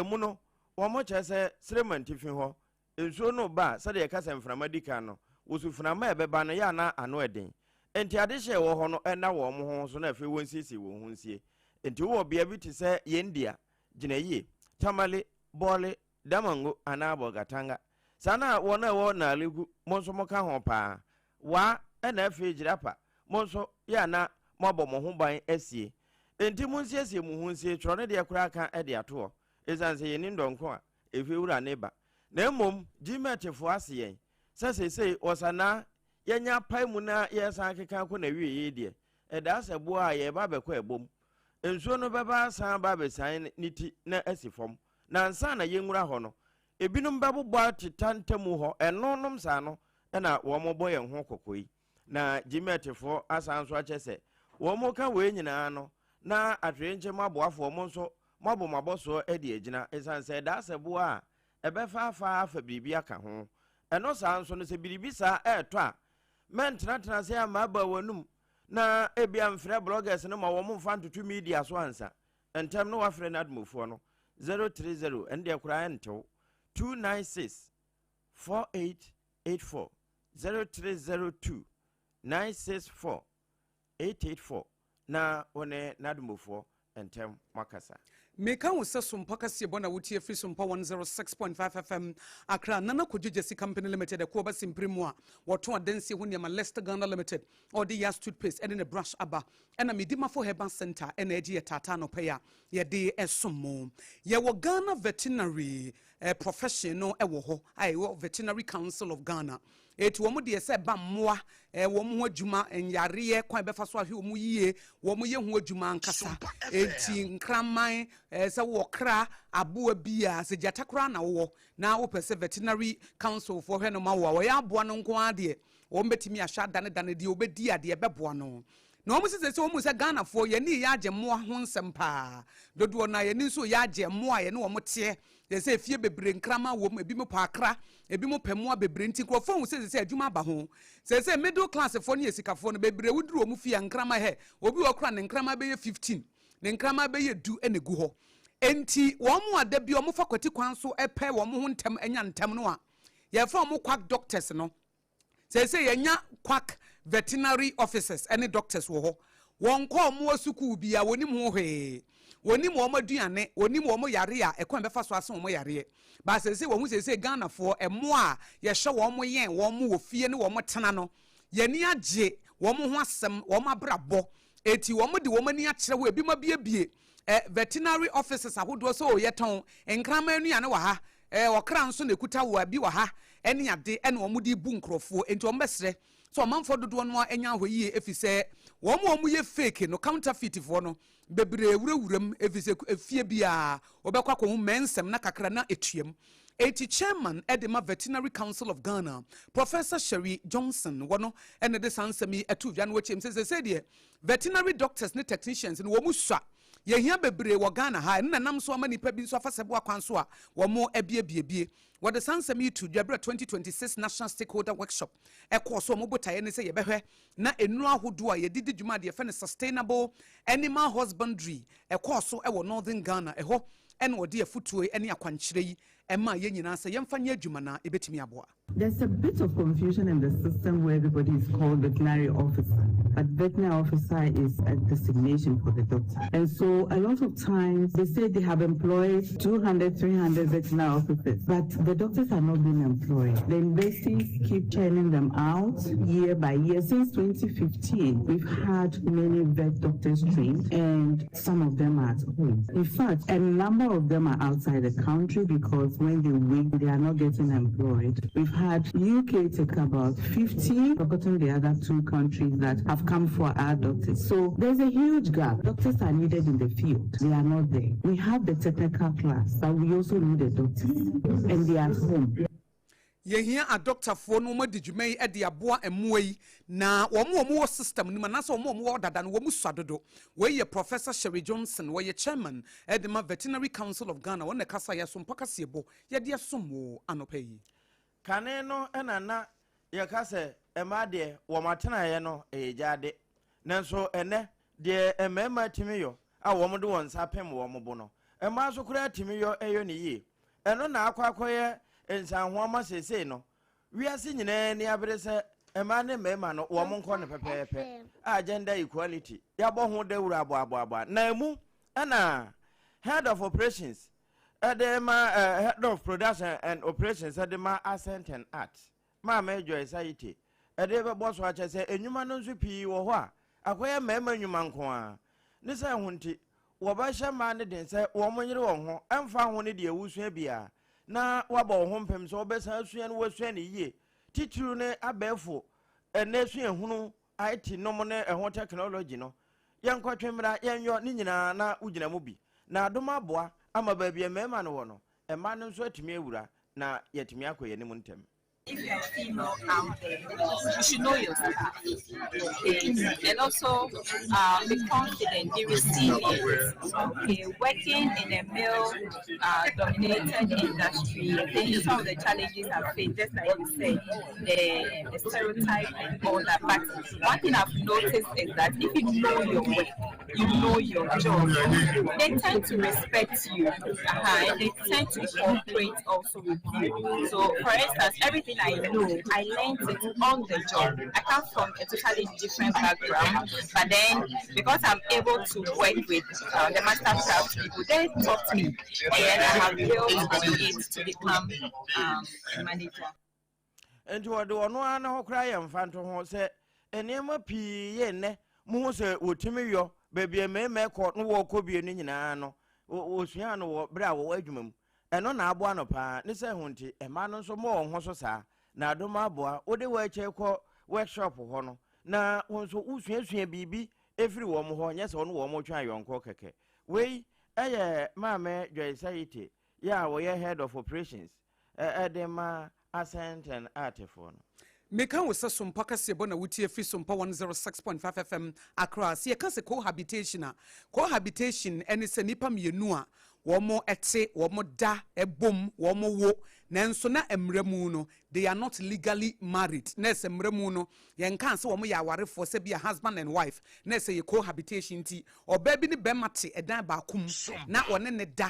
mu no, wɔkyerɛ sɛ Srem antifi hɔ, nsuo no reba a, sɛdeɛ yɛka sɛ mframa di kan no, wosuframa a ɛbɛba no yɛ a na ano yɛ den. Enti adehye a ɛwɔ hɔ no nna wɔn ho so na afei wɔnsiesie wɔn ho nsie. Enti wowɔ bea bi te sɛ yɛn dea, gyina yie, Tamale, Bɔle, Damango anaa Bolgatanga. Saa na wɔn a ɛwɔ Nalegu, mo nso moka ho paa. Waa, ɛna afei Jirapa, mo nso, yɛ a na moabɔ mo ho ban asie. Enti monsiesie mo ho nsie, twerɛ no deɛ koraa ka de ato hɔ, ɛsiane sɛ yɛnnim dɔn ko a efie wura no reba. Na mmom GMETfoɔ ase yɛn sɛ seesei ɔsanaa yɛanya apae mu na yɛresan akeka akɔ n'awieeɛ yi deɛ, ɛdaa sɛ boɔ a yɛreba abɛkɔ ɛbom. Nsuo no bɛba asan aba abɛsiane ne ti na asi fam. Na ansa na yɛnwura hɔ no, ebinom bɛbobɔ ateta ntamu hɔ, ɛno nom saa no na wɔbɔ yɛn ho kɔkɔ yi. Na GMETfoɔ asan nso akyɛ sɛ wɔka wei nyinaa no, na atwerenkyɛm aboafoɔ mo nso moabɔ mo abɔsoɔ de agyina, ɛsiane sɛ ɛdaa sɛ boɔ a ɛbɛfa afa afa biribi aka ho. Ɛno saa nso no, sɛ biribi saa ɛretɔ a, mɛntenatena ase amma aba w'anum na ebia mfrɛ bloggers no ma wɔn mfa ntoto media so ansa. Ntɛm no wafrɛ NADMOfoɔ no 030 ɛno deɛ koraa ɛntew 296 4884 0302 964 884 na wo ne NADMOfoɔ ntɛm moakasa. Meka wo sɛ Sompa kaseɛbɔ na wotie firi Sompa 106.5 FM Accra Nana Kojo Gyasi Company Limited ɛkoɔ ba simpire mu a wɔtɔn adansie ho nneɛma Lester Ghana Limited ɔde Yas toothpaste ɛne ne brush aba ɛna Medimafo Herbal Center ɛna ɛgye yɛ taataa anɔpa yi a yɛde ɛsom mo. Yɛwɔ Ghana Veterinary eh, profession no ɛwɔ hɔ a ɛwɔ Veterinary Council of Ghana. Eti wɔn deɛ sɛ ɛba mmoa eh, wɔn ho adwuma, nyareɛ, kwan bɛfa so ahwɛ wɔn yie, wɔn yɛ ho adwuma ankasa. Eti nkraman, eh, sɛ wowɔ kra, aboa bi a, sɛ gyata koraa na wowɔ, na wopɛ sɛ veterinary council foɔ hwɛ no ma wo a, wɔyɛ aboa no nko ara deɛ, wɔn bɛtumi ahwɛ adanedane deɛ wɔbɛdi a deɛ ɛbɛboa no. Na wɔn sɛ sɛ wɔn mu sɛ Ghanafoɔ yɛn ani yɛ agye mmoa ho nsɛm paa. Dodoɔ no ara yɛn ani nso yɛ agye mmoa a yɛne wɔn teɛ. Yɛ sɛ efie bebree nkraman wɔ mu, ebinom pɛ akra, ebinom pɛ mmoa bebree nti nkurɔfoɔ ahu sɛ sɛ adwuma aba ho. Seesei middle class foɔ ne asikafoɔ no bebree woduru wɔn fie a nkraman hɛ, obi wɔ hɔ koraa ne nkraman bɛyɛ 15, ne nkraman bɛyɛ du na egu hɔ. Enti wɔn a da bi wɔfa kwati kwan so pɛ wɔn ho ntɛm nya ntɛm no a yɛfrɛ wɔn quack doctors no, Seesei yɛanya quack veterinary officers ne doctors wɔ hɔ. Wɔnkɔɔ mmoa sukuu biara, wɔnnim ho hwee. Wɔnnim wɔn aduane, wɔnnim wɔn yareɛ a ɛkwan bɛfa so asa wɔn yareɛ. But seesei wɔhu seesei Ghanafoɔ, mmoa a yɛhwɛ wɔn, yɛn wɔn wɔ fie ne wɔn tena no, yɛn ani agye wɔn ho asɛm, wɔn abrabɔ. Enti wɔn de wɔn ani akyerɛ hɔ, ebinom abiebie eh, veterinary offices ahodoɔ sɛ o yɛtɔn nkraman nnuane wɔ ha, eh, ɔkra nso na ɛkuta wo a bi wɔ ha ɛne ade ɛna wɔn de bu nkurɔfoɔ. Enti wɔn bɛsrɛ sɛ ɔmanfoɔ dodoɔ no ara anya ahwɛyie ɛfiri sɛ wɔn a wɔyɛ fake no, counterfeit foɔ no, bebree wurawura mu ɛfiri sɛ efie biara wɔbɛkɔ akɔhu mmɛnsɛm na kakra na ɛtuam. Enti Chairman de ma Veterinary Council of Ghana, Professor Sherry Johnson wɔ no na ɛde saa nsɛm yi too dwa na wɔkyerɛ mu sɛ seesei deɛ veterinary doctors ne technicians no wɔn sua. Yɛhia bebree wɔ Ghana ha, ɛno na ɛnam so ama nnipa bi nso afa sɛboa kwan so a wɔn abiebie. Wɔde saa nsɛm yi too dwa berɛ a 2026 National Stakeholder Workshop ɛkɔɔ so. Wɔn botaeɛ ne sɛ yɛbɛhwɛ na nnuro ahodoɔ a yɛde di dwuma a deɛ yɛfrɛ no Sustainable Animal Husbandry ɛkɔɔ so wɔ Northern Ghana. Ɛhɔ na wɔde afotuo ne akwankyerɛ yi maa yɛn nyinaa sɛ yɛmfa nyɛ adwuma na ɛbɛtumi aboa. There's a bit of confusion in the system where everybody is called veterinary officer, but veterinary officer is a designation for the doctor. And so a lot of times they say they have employed 200, 300 veterinary officers, but the doctors are not being employed. The universities keep churning them out year by year. Since 2015, we've had many vet doctors trained, and some of them are at home. In fact, a number of them are outside the country because when they wait, they are not getting employed. We've had UK take about 50, forgotten the other two countries that have come for our doctors. So there's a huge gap. Doctors are needed in the field. They are not there. We have the technical class, but we also need the doctors, and they are at home. Yɛhia adɔktafoɔ na wɔadi dwuma yi de aboa mmoa yi, na wɔn a wɔwɔ system no mu anaasɛ wɔn a wɔwɔ hɔ dada no, wɔn sua dodo. Wei yɛ Professor Sherry Johnson, ɔyɛ Chairman de ma Veterinary Council of Ghana, ɔno na ɛkasa yɛ Asompa Kaseɛbɔ yɛde asom wo anɔpa yi. Kane no na na yɛka sɛ mmaa deɛ wɔn atenaeɛ no yɛ gyaade. Nanso ɛnnɛ, deɛ mmarima tumi yɔ a wɔde wɔn nsa pem wɔn bo no, Mmaa nso koraa tumi yɔ yɔ no yie. Ɛno na akɔ akɔyɛ nsanhoa ma seesei no wiase nyinaa ani abere sɛ mmaa ne mmarima no wɔn nkɔ no pɛpɛɛpɛ a gender equality yɛabɔ ho dawuro aboaboaboa na emu ɛna head of operations ɛde ma head of production and operations ɛde ma Ascent and Art Maame Joyce Ayite de bɛbɔ so akyɛ sɛ nnwuma no nso pii wɔ hɔ a akɔyɛ mmarima nnwuma nko ara. Ne sɛ ho nti, wɔbɛhyɛ mmaa no den sɛ wɔnyere wɔn ho ɛmfa ho ne deɛ wosua biara na wɔabɔ wɔn ho mpem sɛ wɔbɛsan asua no wɔasua no yie, titiriw ne abɛɛfo ɛnnɛ suahunu, IT nom ne ɛho technology no. Yɛnkɔtwe mmra, yɛnyɔ ne nyinaa na wogyina mu bi. Na adom aboa ama baabi a mmarima no wɔ no, mmaa no nso atumi awura na yɛatumi akɔ yɛn anim ntɛm. If you're a female out there, you should know your stuff. Okay, and also be confident, be resilient. Okay, working in a male dominated industry, I think some of the challenges I've faced, just like you said, the stereotype and all that. But one thing I've noticed is that if you know your work, you know your job, they tend to respect you. And they tend to cooperate also with you. So, for instance, everything I know, I learned it on the job. I come from a totally different background, but then because I'm able to work with the master craft people, they taught me, and I have built on it to become a manager. Nti wɔde ɔno ara ne ho koraa yɛ mfa nto ho sɛ nneɛma pii yɛ nnɛ muhu sɛ wɔtumi yɔ baabi a mmarima kɔ no wɔkɔ bie no nyinaa no wɔsua no wɔ berɛ a wɔwɔ adwuma mu. Ɛno na aboa no paa ne sɛ ho nti mmaa no nso mmɔ wɔn ho so saa na adom aboa wode wɔakyɛ kɔ workshop hɔ no na wɔn nso wosuasua biribi ɛfiri wɔn hɔ, nyɛ sɛ ɔno wɔn twe ayɔnko kɛkɛ. Wei ɛyɛ Maame Joyce Ayite yɛ a wɔyɛ head of operations ɛde ma Ascent and Art foɔ no. Meka wo sɛ Sompa kaseɛbɔ na wotie firi Sompa 106.5 FM Accra. Sɛ yɛka sɛ cohabitation a, cohabitation ne sɛ nnipa mmienu a wɔn te, wɔn da, bom, wɔn wo, nanso na mmerɛ mu no, they are not legally married. Na ɛsɛ mmerɛ mu no, yɛnka sɛ wɔn yɛ awarefoɔ sɛ bi a husband and wife, na ɛsɛ yɛ cohabitation nti, ɔbaa bi ne bɛrima te ɛdan baako mu na ɔne ne da,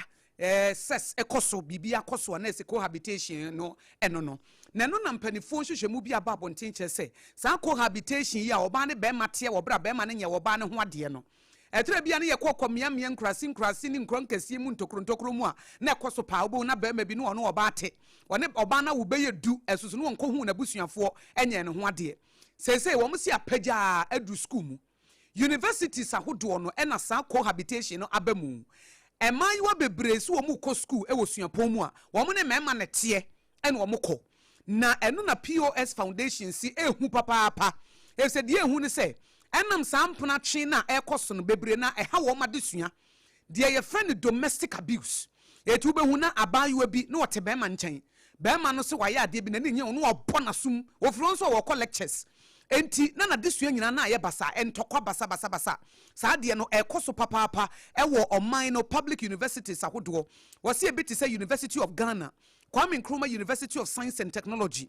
sex ɛkɔ so, biribi akɔ so a, na ɛsɛ cohabitation no ɛno no. Na ɛno na mpanimfoɔ nhwehwɛmu bi aba abɔnten kyerɛ sɛ saa cohabitation yi a ɔbaa ne bɛrima teɛ wɔ berɛ a bɛrima no nyɛ ɔbaa no ho adeɛ no, ɛtwerɛ bia no yɛkɔ kɔ mmeammea, nkurase nkurase ne nkuro nkɛseɛ mu, ntokuro ntokuro mu a na ɛkɔ so paa. Wobɛhu na bɛrima bi ne ɔno ɔbaa te, ɔne ɔbaa no awo bɛyɛ 10, ɛsoso no wɔnkɔhu n'abusuafoɔ ɛnyɛ ne ho adeɛ. Seesei wɔn si apagyaa aduru sukuu mu, universities ahodoɔ no, ɛna saa cohabitation no aba mu. Mmaayewa bebree so wɔn kɔ sukuu wɔ suapɔn mu a wɔn ne mmarima na teɛ ɛna wɔn kɔ, na ɛno na POS Foundation si ehu papaapa, efisɛ deɛ ehu ne sɛ ɛnam saa mpena twe na ɛkɔ so no bebree na ɛha wɔn adesua, deɛ yɛfrɛ no domestic abuse. Etu wobɛhu na abaayewa bi na ɔte bɛrima nkyɛn, bɛrima no sɛ wayɛ adeɛ bi n'ani nye no, ɔbɔ n'asom, ofiri hɔ nso a wɔkɔ lectures, enti na n'adesua nyinaa na ayɛ basa, ntɔkwa basabasabasa. Saa adeɛ no ɛkɔ so papaapa ɛwɔ ɔman no public universities ahodoɔ. Wɔsi ebi te sɛ University of Ghana, Kwame Nkrumah University of Science and Technology,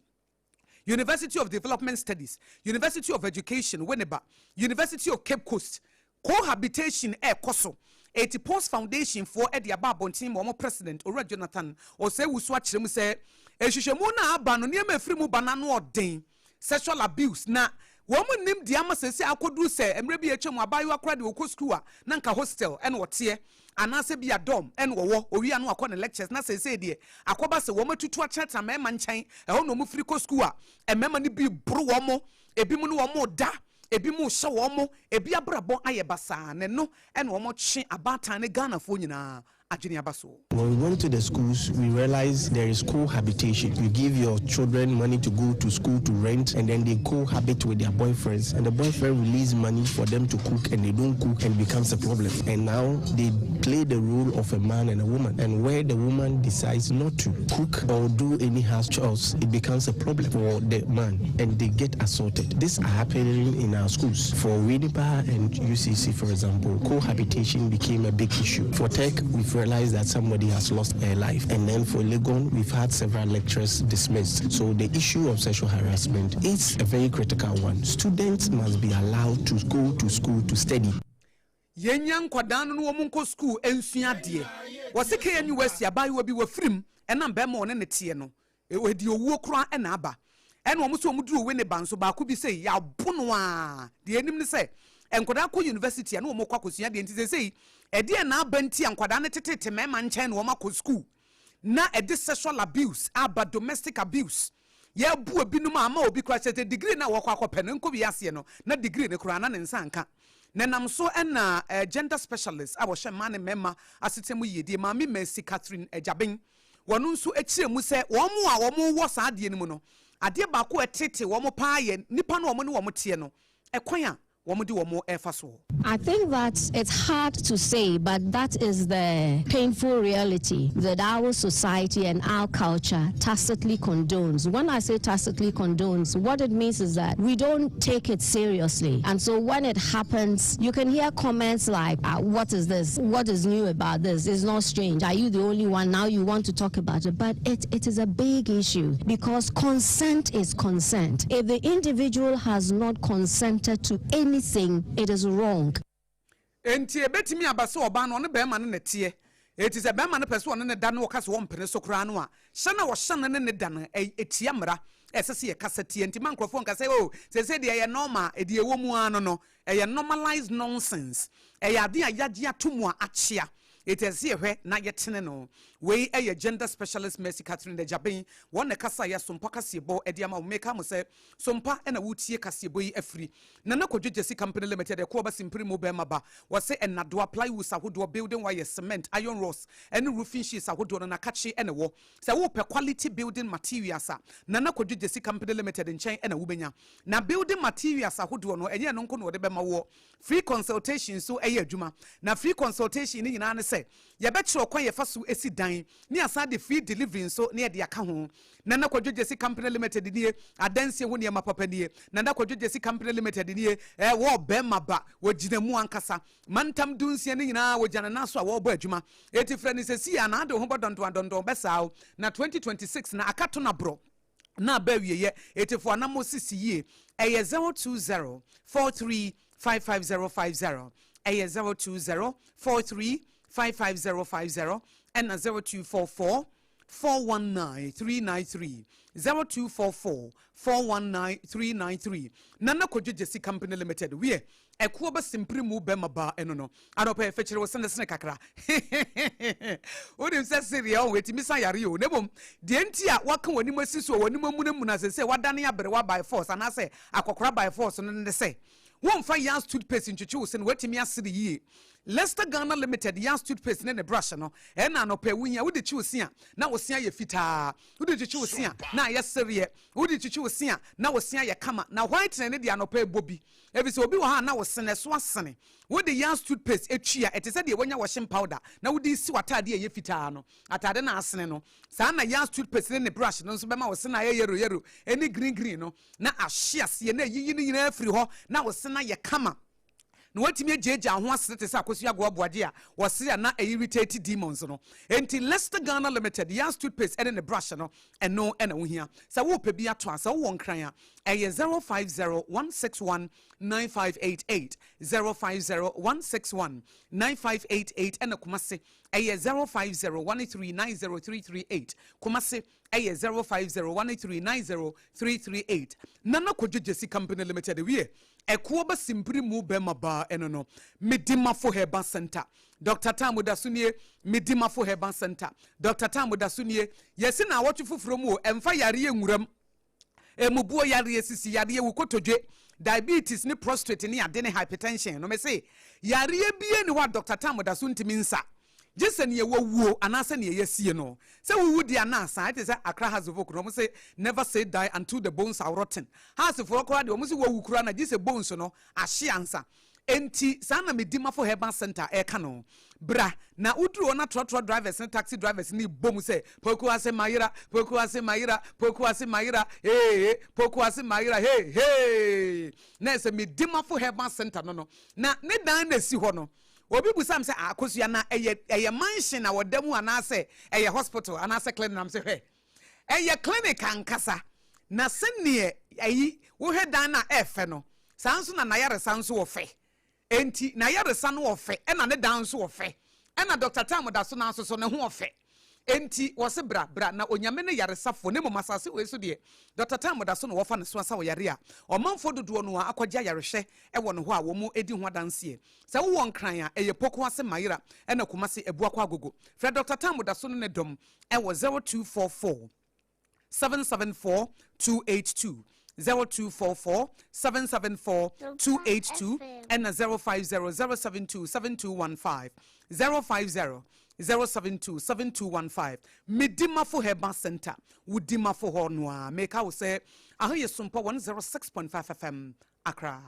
University of Development Studies, University of Education, Winneba, University of Cape Coast, cohabitation ɛkɔ so. Eti POS Foundation foɔ ɛde aba abɔnten ma wɔn president, Owura Jonathan Osei Owusu, akyerɛ mu sɛ ehwehwɛmu no a aba no, nneɛma efiri mu ba n'ano ɔden, sexual abuse, na wɔn mu nim deɛ ama sɛsɛ akɔduru sɛ mmerɛ bi atwa mu abaayewa koraa deɛ ɔkɔ sukuu a na nka hostel ɛna ɔteɛ anaasɛ bi a dorm ɛna ɔwɔ, owia no akɔ ne lectures, na sɛsɛ deɛ akɔba sɛ wɔn atutu atenatena mmarima nkyɛn. Ɛhɔ na wɔn firi kɔ sukuu a mmarima no bi boro wɔn, ebi mu no wɔn da, ebi mu hyɛ wɔn mo, ebi abrabɔ ayɛ basaa, ne no ɛna wɔn twe abaatan ne Ghanafoɔ nyinaa adwene aba so. When we went to the schools, we realized there is cohabitation. You give your children money to go to school to rent, and then they cohabit with their boyfriends. And the boyfriend release money for them to cook, and they don't cook, and it becomes a problem. And now they play the role of a man and a woman. And where the woman decides not to cook or do any house chores, it becomes a problem for the man, and they get assaulted. This are happening in our schools. For Winneba and UCC, for example, cohabitation became a big issue. For Tech, we've realized that somebody has lost their life. And then for Legon, we've had several lecturers dismissed. So the issue of sexual harassment is a very critical one. Students must be allowed to go to school to study. Yɛnya nkwadaa no no wɔn nkɔ sukuu nsua adeɛ. Wɔse KNUST abaayewa bi wafirim ɛnam bɛrima a ɔne no teɛ no, ɛde owuo koraa na aba. Ɛna wɔn nso wɔn duruu Winneba nso baako bi sei yɛabo no ara. Deɛ yɛnim ne sɛ nkwadaa kɔ university a na wɔn kɔ akɔsua adeɛ nti seesei ɛdeɛn na aba nti a nkwadaa no tetete mmarima nkyɛn na wɔn akɔ school na ɛde sexual abuse aba, domestic abuse. Yɛabu ebinom a ama obi koraa kyerɛ sɛ degree no a wɔkɔ akɔpɛ no nkɔ wiaseɛ no na degree no koraa na ne nsa nka. Na ɛnam so na gender specialist a wɔhyɛ mmaa ne mmarima asetena mu yiedie, Maame Mercy Catherine Agyabeng, wɔno nso kyerɛ mu sɛ wɔn a wɔwɔ saa adeɛ no mu no, adeɛ baako a ɛtete wɔn paa yɛ nnipa no a wɔne wɔn teɛ no, ɛkwan a wɔde wɔn refa soɔ. I think that it's hard to say, but that is the painful reality that our society and our culture tacitly condones. When I say tacitly condones, what it means is that we don't take it seriously. And so when it happens, you can hear comments like, ah, what is this? What is new about this? It's not strange. Are you the only one? Now you want to talk about it. But it, it is a big issue because consent is consent. If the individual has not consented to anything, it is wrong. Enti ebetumi aba sɛ ɔbaa no, ɔne barima no na ɛteɛ. Enti sɛ barima no pɛ sɛ ɔne no da na ɔka sɛ ɔmpene so koraa no a, hyɛ no a ɔhyɛ no ne no da no, ɛtia mmara a ɛsɛ sɛ yɛkasa tia. Enti mma nkurɔfoɔ nka sɛ, Oh, seesei deɛ ɛyɛ normal. Deɛ ɛwɔ mu ara no no, ɛyɛ normalized nonsense. Ɛyɛ ade a yɛagye ato mu a akyea. Enti ɛsɛ sɛ yɛhwɛ na yɛtene no. Wei yɛ Gender Specialist Mercy Catherine Agyabeng. Wɔn na ɛkasaeɛ Asompa Kaseɛbɔ de ama wo. Meka mo sɛ, Sompa na woretie kaseɛbɔ yi afiri. Nana Kwadwo Gyasi Company Limited, Ɛkoɔ Ba Simpiri Mu Bɛɛma Ba, Wɔse nnadoa, plywoods ahodoɔ, building wires, cement, iron rods ne roofing sheets ahodoɔ no n'akakye na ɛwɔ. Sɛ worepɛ quality building materials a, Nana Kwadwo Gyasi Company Limited nkyɛn na wobɛnya. Na building materials ahodoɔ no, ɛnyɛ ɛno nko na wɔde bɛma woɔ. Free consultation nso yɛ adwuma. Na free consultation no nyinaa ne sɛ, yɛbɛkyerɛ ɔkwan yɛfa so si dan, ne yɛasan de free delivery nso na yɛde aka ho. Nana Kwadwo Gyasi Company Limited nie, adansie ho nneɛma papa nie. Nana Kwadwo Gyasi Company Limited nie, eh, wɔ bɛrima ba, wɔgyina mu ankasa. Mantam dunsia no nyinaa wɔgyina ne nan so a wɔrebɔ adwuma. Eti frɛ no sɛsi a na ade wo ho bɔ dɔndɔn adɔndɔn bɛsaa wo. Na 2026 na aka to no aborɔ na aba awieɛ. Eti fo anammɔ sisi yie. Ɛyɛ 020 43 55050. Ɛyɛ 020 43 55050 ɛna 0244 419 393 0244 419 393 Nana Kwadwo Gyasi Company Limited Wiɛ, ɛkoɔ ba simpiri mu bɛma baa ɛno no anɔpa yɛ fɛkyere wo sene sene kakra hehehehe Wonim sɛ sereɛ ɔho ɛtumi sa yareɛ o na mmom deɛ nti a woaka w'anim asi so a w'anim amunamuna seesei woadane aberewa by force anaasɛ akɔkora by force no ne sɛ womfa Yas toothpaste ntwetwe wo se no woatumi asere yie Lester Ghana Limited Yas toothpaste ne ne brush no, ɛna anɔpa yi wohia. Wode kyi wo se a, na wo se ayɛ fitaa. Wode twitwi wo se a, na ayɛ sereɛ. Wode twitwi wo se a, na wo se ayɛ kama. Na whitening no deɛ anɔpa yi bɔ bi. Efisɛ obi wɔ hɔ a na wo se no ɛso asene. Wode Yas toothpaste twi a, ɛte sɛ deɛ woanya washing powder na wode resi w'ataadeɛ a ɛyɛ fitaa no, ataade no a asene no. Saa na Yas toothpaste ne ne brush no nso bɛma wo se no ayɛ yellow yellow ne green green no, na ahye aseɛ na ayiyi ne nyinaa afiri hɔ na wo se no ayɛ kama. na watumi agyaagyaa ho asere te sɛ Akosua Agoa Aboagye a wɔsere a na ɛirritate demons no. Enti Lester Ghana Limited, Yas toothpaste ne ne brush no, ɛno na wohia. Sɛ worepɛ bi atɔ a, sɛ wowɔ Nkran a, ɛyɛ 0501619588, 0501619588, ɛna Kumasi ɛyɛ 0501390338, Kumasi ɛyɛ 0501390338. Nana Kwadwo Gyasi Company Limited, wiɛ, Ɛkoɔ ba simpiri mu bɛma baa ɛno no Medimafo Herbal Center Doctor Tam da so nie Medimafo Herbal Center Doctor Tam da so nie Yɛse naawɔtwe foforɔ mu o Ɛmfa yareɛ nwuram Ɛmubuo yareɛ sisi yareɛ wo kotodwe Diabetes ne prostrate ne ade ne hypertension no Mese yareɛ bia ni hɔ a Doctor Tam da so ntumi nsa Gye sɛ nea wawuo anaasɛ nea yɛasie no. Sɛ wowu deɛ a na asa. Ɛte sɛ Accra Hearts of Oak no, wɔn se never say die until the bones are rotten. Hearts foɔ koraa deɛ wɔn se wawu koraa na gye sɛ bones no ahye ansa. Enti saa na Medimafo Herbal Centre ɛreka no. Bra na woduru hɔ na trɔtrɔ drivers ne taxi drivers no rebɔ mu sɛ, Poku ase mayera, Poku ase mayera, Poku ase mayera, ee, Poku ase mayera, hey, hey. Na ɛsɛ Medimafo Herbal Centre no no. Na ne dan na ɛsi hɔ no. Obi bisa me sɛ, Ah, Akosua, na ɛyɛ ɛyɛ mansion na wɔda mu anaasɛ ɛyɛ hospital anaasɛ clinic? Na mese, Hwɛ, ɛyɛ clinic ankasa. Na sɛdeɛ ayi wohwɛ dan no a ɛyɛ fɛ no, saa nso na n'ayaresa nso wɔ fɛ. Enti n'ayaresa no wɔ fɛ, ɛna ne dan nso wɔ fɛ. Ɛna Dɔkta Tam da so nanso so ne ho ɔfɛ. Enti wɔse bra, bra, na Onyame ne yaresafoɔ, na mmom asase wei so deɛ, Dɔkta Tam da so na wɔfa ne so asa ɔyare a ɔmanfoɔ dodoɔ no ara akɔgye ayarehwɛ wɔ ne hɔ a wɔn di ho adanseɛ. Sɛ wowɔ Nkran a, ɛyɛ Poku ase Mayera ɛna Kumasi Abuakɔ Agogo. Frɛ Dɔkta Tam da so ne ne dɔm wɔ 0244 774 282, 0244 774 282 ɛna 050 072 7215, 050 072 7215. Medimafo Herbal Center, wo dimafo hɔ no a meka wo sɛ aha yɛ Sumpɔ 106.5 FM Accra.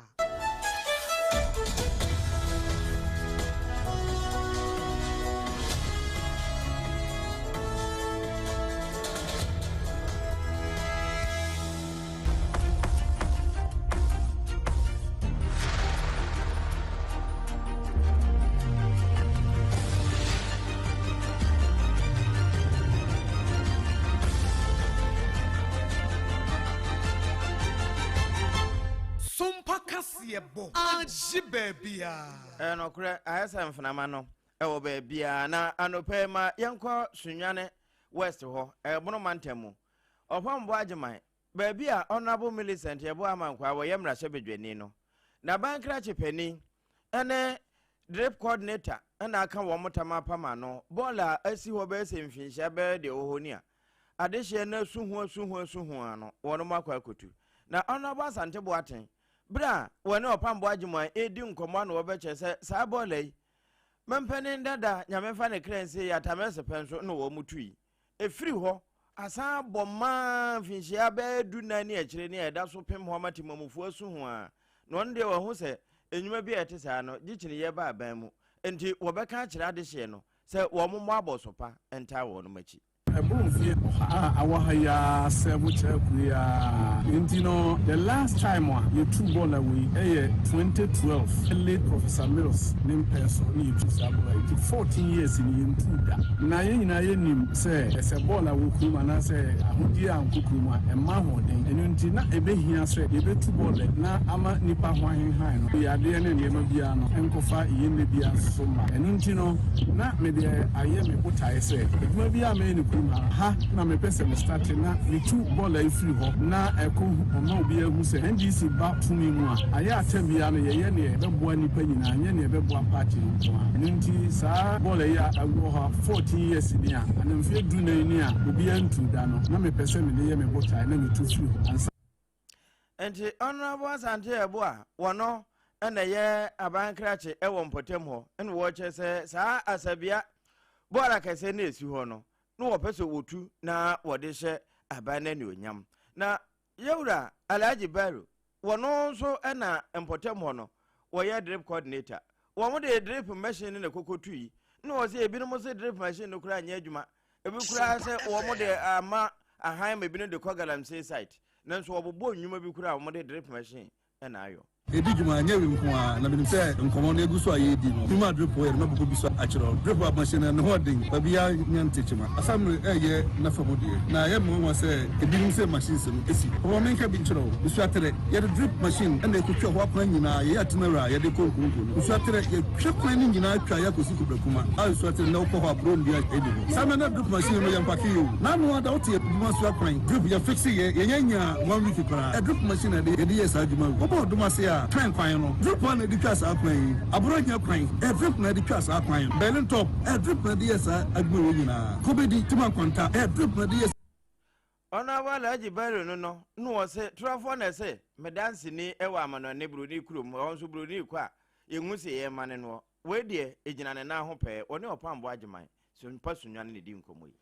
Sompa kaseɛ bɔ agye baabiara. Ɛyɛ nokorɛ, ayɛ sɛ mfenama no wɔ baabiara. Na anɔpa yi ma yɛnkɔ Sunyani West hɔ, ɛyɛ Bono mantam mu. Ɔpambo Agyeman, baabi a Honourable Millicent Yeboah Amankwaa wɔyɛ mmarahyɛbadwani no, n'aban krakye panin ne drip coordinator na aka wɔn tam apam ano. Bɔɔl a asi hɔ bɛyɛ sɛ mfinhyia bɛyɛ deɛ ɛwɔ hɔ ni a adehyeɛ no asu ho asu ho asu ho ano wɔn akɔ akɔtu. Na Honourable Asante Boateng, berɛ a wɔne Ɔpambo Agyeman redi nkɔmmɔ ano wɔbɛkyerɛ sɛ saa bɔɔla yi mampanin dada Nyame mfa ne kra nsie yɛ Atamɛse pɛ nso na wɔn tui. Ɛfiri hɔ, asan abɔ mmaa mfinhyia bɛyɛ 14 ne akyire ne a ɛda so pem hɔ ama temamufoɔ asu ho ara. Na ɔno deɛ wahu sɛ nnwuma bi a ɛte saa no gye kyiniiɛ ba aban mu. Enti wɔbɛka akyerɛ adehyeɛ no sɛ wɔmmɔ abɔso pa ntaa wɔnom akyi. Ɛboro mfeɛ ɔha a awɔ ha yi ara sɛ mo kyerɛ kuro yi ara nti no the last time a yɛtuu bɔɔla wei ɛyɛ 2012 late Professor Mills ne mpɛn so ne yɛtuu saa bɔɔla yi nti 14 years ni yɛntuu da. Na yɛn nyinaa yɛnim sɛ sɛ bɔɔl a wɔ kurom anaasɛ ahodie ankɔ kurom a, ɛmma ahoɔden. Ɛno nti, na ɛbɛhia sɛ yɛbɛtu bɔɔlɛ na ama nnipa ho ahenhan no, yadeɛ ne nneɛma biara no nkɔfa yɛn nne biara nso so mma. Ɛno nti no, na mede ayɛ me botaeɛ sɛ adwuma biara a mɛyɛ no kurom ha, ha na mepɛ sɛ me starte na metu bɔɔlɛ yi firi hɔ na ɛkɔ hu, ma obiara hu sɛ NDC ba tumi mu a, ayɛ a tɛm biara no yɛyɛ neɛ ɛbɛboa nnipa nyinaa, nyɛ neɛ ɛbɛboa party no nko ara. Ɛno nti saa bɔɔlɛ yi a ɛwɔ hɔ 14 years ni a, anaa mfeɛ 14 ni a obiara ntuu da no, na mepɛ sɛ mede yɛ me botae na metu firi hɔ ansa. Nti Honourable Asante Yeboah wɔno na ɛyɛ aban krakye wɔ mpɔtam hɔ na wɔkyerɛ sɛ saa Asabea bɔɔl akɛseɛ no ɛsi hɔ no na wɔpɛ sɛ wɔtu na wɔde hyɛ aban no anuonyam. Na Yɛwura Alhaji Bello, wɔno nso na mpɔtam hɔ no wɔyɛ drip coordinator. Wɔn de drip machine no na ɛkɔkɔtui. Na wɔ sɛ ebinom se drip machine no koraa nyɛ adwuma. Ebi koraa sɛ wɔn de ama ahan ma ebinom de kɔ galamsey site. Nanso wɔbobɔ nnwuma bi koraa a wɔn de drip machine na ayɔ. Edi dwuma, ɛnyɛ wei nko ara, na minim sɛ nkɔmmɔ no egu so a yɛredi no, dwuma a Drip yɛ no, mɛbobɔ bi so akyerɛ wo. Drip machine no, ne ho yɛ den, baabiara nya ntekyema. Asammere reyɛ n'afa mu deɛ, na ɛyɛ me nwanwa sɛ ebinom sɛ machines no si. Papa ma menka bi nkyerɛ wo, Nsuaterɛ, yɛde drip machine na ɛkɔtwa hɔ akwan nyinaa, yɛyɛ atenawura a yɛde kɔ nkonko no. Nsuaterɛ, yɛtwa kwan no nyinaa twa yɛ akɔsi Kobrakuma, a Nsuaterɛ nnɛ wokɔ hɔ a borɔ nnua nni hɔ. Saa mmerɛ na drip machine no yɛmpake yɛ o. N'ano ada wote adwuma so akwan, drip yɛfixe yɛ, yɛnyɛ nyaa one week koraa. Ɛ drip machine na yɛde yɛɛ saa adwuma wei. Wobɔ ɔdom ase a, twɛn kwan no. Drip a na yɛde twaa saa kwan yi. Aborɔ nyɛ kwan, ɛ drip na yɛde twaa saa kwan no. Berlin top, ɛ drip na yɛde yɛɛ saa adwuma wei nyinaa. Kobedi, Tima Nkwanta, ɛ drip na yɛde yɛɛ. Ɔno ara Alhaji Bello no no na ɔse torɔfoɔ na ɛse me danseni wɔ amanɔne broni kurom ɛhɔ nso broni kɔ a yɛnhu se yɛmane noɔ wei deɛ ɛgyina ne nan ho pɛɛ ɔne Ɔpamboɔ Agyeman Sompa Sunyani na ɛdi nkɔmmɔ yi.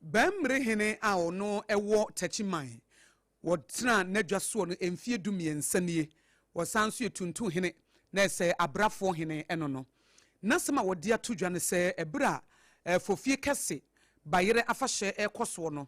Bɛmmere hene a ɔno wɔ Takyiman Wɔtenaa n'adwa soɔ no mfeɛ 13 nie. Wɔsan nso yɛ Tuntum hene, na ɛsɛ Abrafoɔ hene no no. N'asɛm a wɔde ato dwa ne sɛ ɛberɛ a Fofie Kɛse Bayerɛ afahyɛ rekɔ soɔ no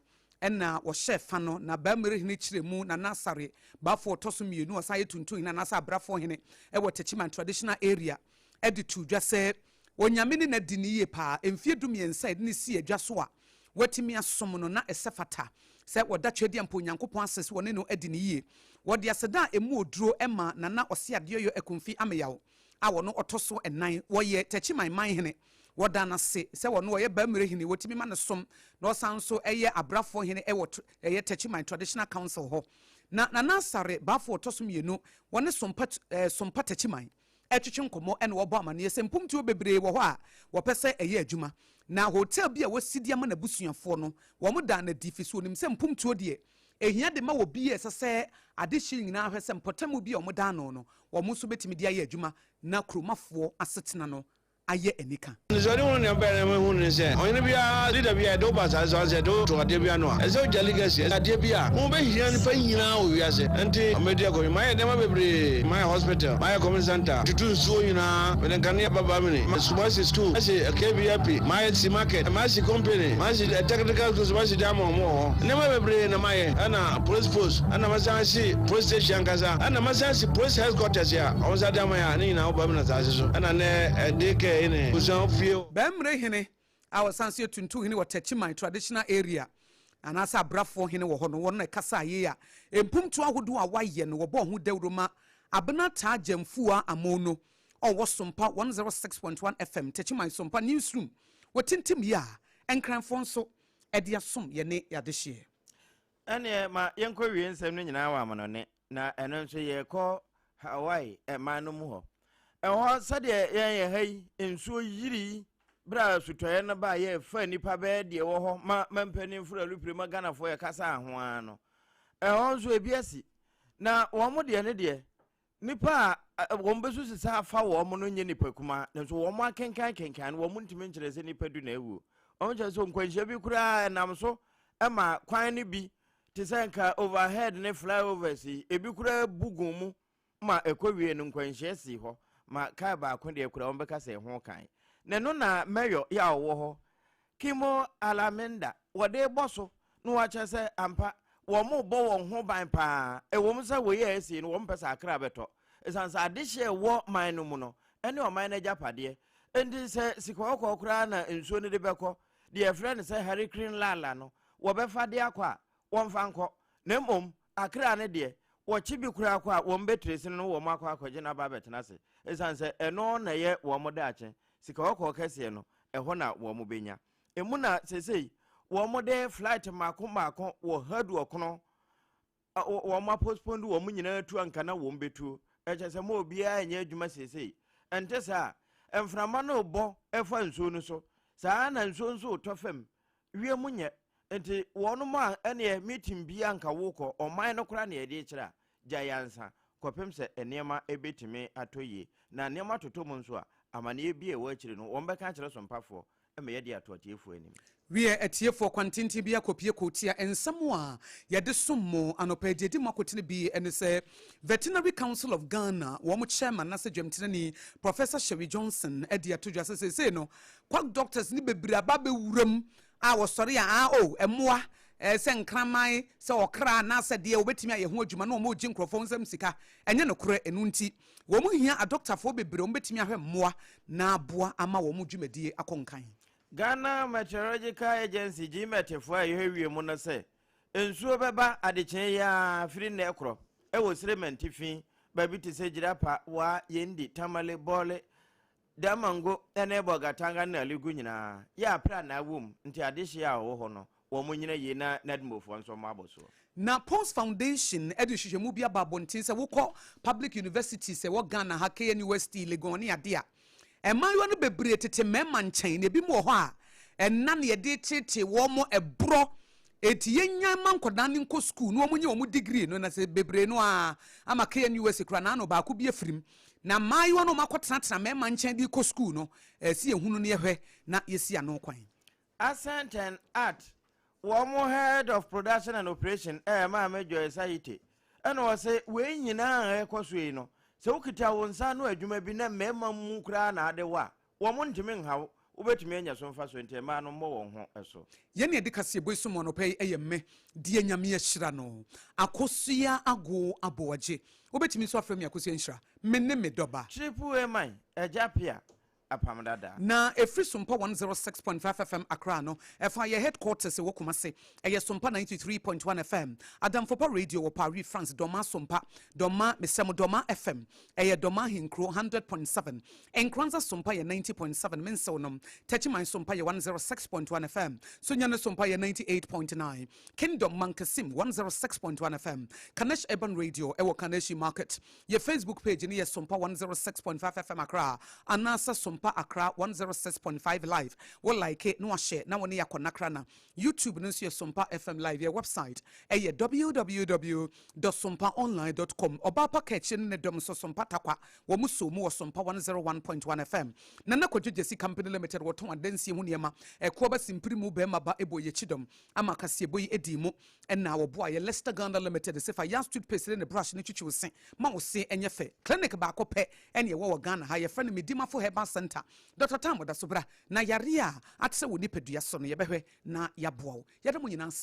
na wɔhyɛɛ fa no, na Baamire hene kyerɛ mu Nana Asare Bafo a ɔtɔ so mmienu a ɔsan yɛ Tuntum hene anaasɛ Abrafoɔ hene wɔ Techiman Traditional Area de too dwa sɛ Onyame ne no adi no yie paa. Mfeɛ 13 a yɛde no sii adwa so a watumi asom no, na ɛsɛ fata sɛ wɔda Tweaduampa Onyankopɔn ase sɛ wɔne no adi no yie. Wɔde aseda a ɛmu oduro ma Nana Ɔseadeɛyɔ Akumfi Ameyaw a ɔno ɔtɔ so nnan, wɔyɛ Techiman Manhene. Wɔda no ase sɛ ɔno ɔyɛ Bamire hene, wɔtumi ma no som, na ɔsan nso yɛ Abrafoɔ hene wɔ ɛyɛ Techiman Traditional Council hɔ. Na Nana Asare Bafo ɔtɔ so mmienu, wɔne Sompa Sompa Techiman retwetwe nkɔmmɔ na wɔbɔ amaneɛ sɛ mpomtuo bebree wɔ hɔ a wɔpɛ sɛ ɛyɛ adwuma. Na hotel bi a wasi de ama n'abusuafoɔ no, wɔdaa no adi firi sɛ wɔnim sɛ mpomtuo deɛ ɛhia de ma obi a ɛsɛ sɛ adehyeɛ nyinaa hwɛ sɛ mpɔtamu bi a wɔda ano no, wɔn nso bɛtumi de ayɛ adwuma na kuromafoɔ asetena no ayɛ anika. Anisoadehunu nea ɛbae na mahu ne sɛ, ɔhene biara, leader biara, yɛde wo ba asase so anaasɛ yɛde wo to adeɛ bi ano a, ɛsɛ sɛ wogya legacy, adeɛ bi a ho bɛhia nnipa nyinaa wɔ wiase. Ɛnti mɛdi akɔnnwa. Mayɛ nneɛma bebree, mayɛ hospital, mayɛ community centre, tutu nsuo nyinaa, mede nkanea ba Bamini, masi school, masi KVIP, mayɛ si market, masi company, masi technical schools, masi dan ma wɔn wɔ hɔ. Nneɛma bebree na mayɛ, ɛna police post, ɛna masan asi police station ankasa, ɛna masan asi police headquarters a wɔn de ama yɛn a ne nyinaa wɔ Bamini asase so. Ɛna nnɛ day care yi ne abusua fie. Bɛmmerɛ hene a ɔsan nso yɛ Tuntu hene wɔ Techiman Traditional Area anaasɛ Abrafoɔ hene wɔ hɔ no, wɔn na ɛkasaa yei a mpomtuo ahodoɔ a wɔayɛ no wɔbɔɔ ho dawuro ma Abena Taa Gyamfua Amono a ɔwɔ Sompa 106.1 FM Techiman Sompa Newsroom wɔtintim yi a Nkranfoɔ nso de asom yɛne yɛadehyeɛ. Ɛnneɛ ma yɛnkɔwie nsɛm no nyinaa wɔ amanɔne, na ɛno nso yɛrekɔ Hawaii man no mu hɔ. Ɛhɔ sɛdeɛ yɛn yɛ ha yi, nsuo yiri berɛ a sutɔeɛ no baa yɛ fa nnipa bɛyɛ deɛ wɔ hɔ ma ma mpanimfoɔ alupire ma Ghanafoɔ yɛkasa ho ara no. Ɛhɔ nso ebi asi. Na wɔn deɛ ne deɛ Nnipa a wɔbɛsusu sɛ afa wɔn no nyɛ nnipa kumaa, nanso wɔn akenkan kenkan no, wɔn ntumi nkyerɛ sɛ nnipa du na awuo. Wɔn kyerɛ sɛ nkwanhyia bi koraa ɛnam so ma kwan no bi te sɛ nka overhead ne flyovers yi, ebi koraa bu gu mu ma ɛkɔ wie no nkwanhyia si hɔ ma kaa baako deɛ koraa wɔn bɛka sɛ ɛho kan. Na ɛno na mɛyɔ yɛ a ɔwɔ hɔ Kimo Alamenda, wɔde rebɔ so na wɔakyerɛ sɛ ampa wɔrebɔ wɔn ho ban paa. Ɛwom sɛ wei a asi no wɔmpɛ sɛ akra bɛtɔ, esiane sɛ adehye a ɛwɔ man no mu no ne ɔman no agyapadeɛ nti. Sɛ sika kɔkɔɔ koraa na nsuo no de bɛkɔ, deɛ yɛfrɛ no sɛ Hurricane Lala no, wɔbɛfa de akɔ a, wɔmfa nkɔ. Na mmom akra no deɛ, wɔkye bi koraa kɔ a, wɔbɛtresi no na wɔakɔ akɔgye no aba abɛtena ase, esiane sɛ ɛno na ɛyɛ wɔn daakye. Sika kɔkɔɔ kɛseɛ no, ɛhɔ na wɔbɛnya. Emu na seesei wɔde flight mmaako mmaako wɔ ha duɔkono, wɔn apostpone wɔn nyinaa tu anka na wɔn bɛtuo. Ɛkyɛ sɛ ma obiara nyɛ adwuma seesei. Ɛnte saa a, mframa no rebɔ fa nsuo no so. Saa na nsuo nso retɔ fam. Wiem nyɛ. Nti wɔn a ɛneɛ meeting biara nka wokɔ, ɔman no koraa na yɛde rekyerɛ a, gyae ansa kɔpem sɛ nneɛma bɛtumi atɔ yie. Na nneɛma totɔ mu nso a, amaneɛ bi a ɛwɔ akyire no, wɔbɛka akyerɛ sompafoɔ ma yɛde ato atiefoɔ anim. Wiɛ, atiefoɔ, kwantenten bi akɔpie kootia. Nsɛm a yɛde som mo anɔpa yi deɛ ɛdi mu akotene bi ne sɛ, Veterinary Council of Ghana wɔn chairman anaasɛ dwamtenani, Professor Sherry Johnson de ato dwa sɛ seesei no, quack doctors no bebree aba abɛwura mu a wɔsɔre a, ah, oh, mmoa, eh, sɛ nkraman, sɛ ɔkra, anaasɛ deɛ wɔbɛtumi ayɛ ho adwuma na wɔregye nkurɔfoɔ nsam sika. Ɛnyɛ nokorɛ. Ɛno nti, wɔn hia adɔktafoɔ bebree a wɔbɛtumi ahwɛ mmoa na aboa ama wɔn dwumadie akɔ nkan. Ghana Meteorological Agency, GMET, foɔ a ɛhwɛ wiem no sɛ nsuo bɛba adekyee yi ara firi nnɛ rekorɔ wɔ Sirema ntifi, baabi te sɛ Jirapa, Wa, Yendi, Tamale, Bole, Damango ne Bolgatanga ne Naligu nyinaa yɛ aprannaa wom nti adehyeɛ a wɔwɔ hɔ no wɔn nyina yie na Nadmofoɔ nso wɔn abɔ soɔ. Na Pons Foundation de nhwehwɛmu bi aba abɔnten sɛ wokɔ public universities a ɛwɔ Ghana ha, KNUST, Legon ne ade a, mmaayewa no bebree tete mmarima nkyɛn na ebinom wɔ hɔ a ɛnna na yɛde reteetee wɔn ɛborɔ. Enti yɛnnyae mma nkwadaa no nkɔ sukuu na wɔnyɛ wɔn degree no na sɛ bebree no ara ama KNUST koraa na ano baako bi afirim. Na mmaayewa no a wɔakɔtenatena mmarima nkyɛn de rekɔ sukuu no, ɛsɛ sɛ yɛhunu na yɛhwɛ na yɛsi ano kwan. Ascent and Art wɔn Head of Production and Operation ɛyɛ Maame Joyce Ayite ɛna ɔse wei nyinaa a ɛrekɔ so yi no sɛ wokita wo nsa ano adwuma bi na mmarima mu koraa na ade wɔ a wɔn ntumi nha wo, wobɛtumi anya so mfasoɔ nti mmaa no mmɔ wɔn ho so. Yɛn a yɛde kaseɛbɔ yi som mo anɔpa yi yɛ me deɛ Nyame ahyira no, Akosua Ago Aboagye. Wobɛtumi nso afrɛ me Akosua Nhyira. Me ne me dɔba. Triple A man, Agya Pia. Apam Dada. Na ɛfiri Sompa 106.5 FM Accra no, ɛfa yɛ headquarters ɛwɔ Kumase, ɛyɛ Sompa 93.1 FM, Adamfopa Radio wɔ Paris, France, Dɔma Sompa, Dɔma mesɛm Dɔma FM, ɛyɛ Dɔma Ahenkuro 100.7, Nkranza Sompa yɛ 90.7, Mensew nom, Techiman Sompa yɛ 106.1 FM, Sunyani Sompa yɛ 98.9, Kingdom Mankasim 106.1 FM, Kanesh Urban Radio ɛwɔ Kaneshi Market. Yɛ Facebook page no yɛ Sompa 106.5 FM Accra anaasɛ Sompa Accra 106.5 Live. Wo like na wahyɛ na wɔne yɛ akɔ nakra na YouTube no nso yɛ Sompa FM Live. Yɛ website ɛyɛ www.sompaonline.com. Ɔbaa pa kɛkyi ne ne dɔm nso Sompa Takwa wɔn mu so mu wɔ Sompa 101.1 FM. Nana Kwadwo Gyesi Company Limited, wɔtɔn adansie ho nneɛma. Ɛkoɔ bɛ simpiri mu bɛrima ba ɛbɔ yɛ kyidɔm ama kaseɛbɔ yi edi mu, ɛna wɔboa yɛ Leicester Ghana Limited sefa Yas toothpaste ne ne brush ne twitwi wo se ma wo se ɛnyɛ fɛ. Clinic baako pɛ ɛne ɛwɔ wɔ Ghana ha, yɛfrɛ no Medimafo Herbal Center. Dr Tam da so bra na yare a ate sɛ wɔ nipadua so no, yɛbɛhwɛ na yɛaboa wo. Yɛda mo nyinaa ase.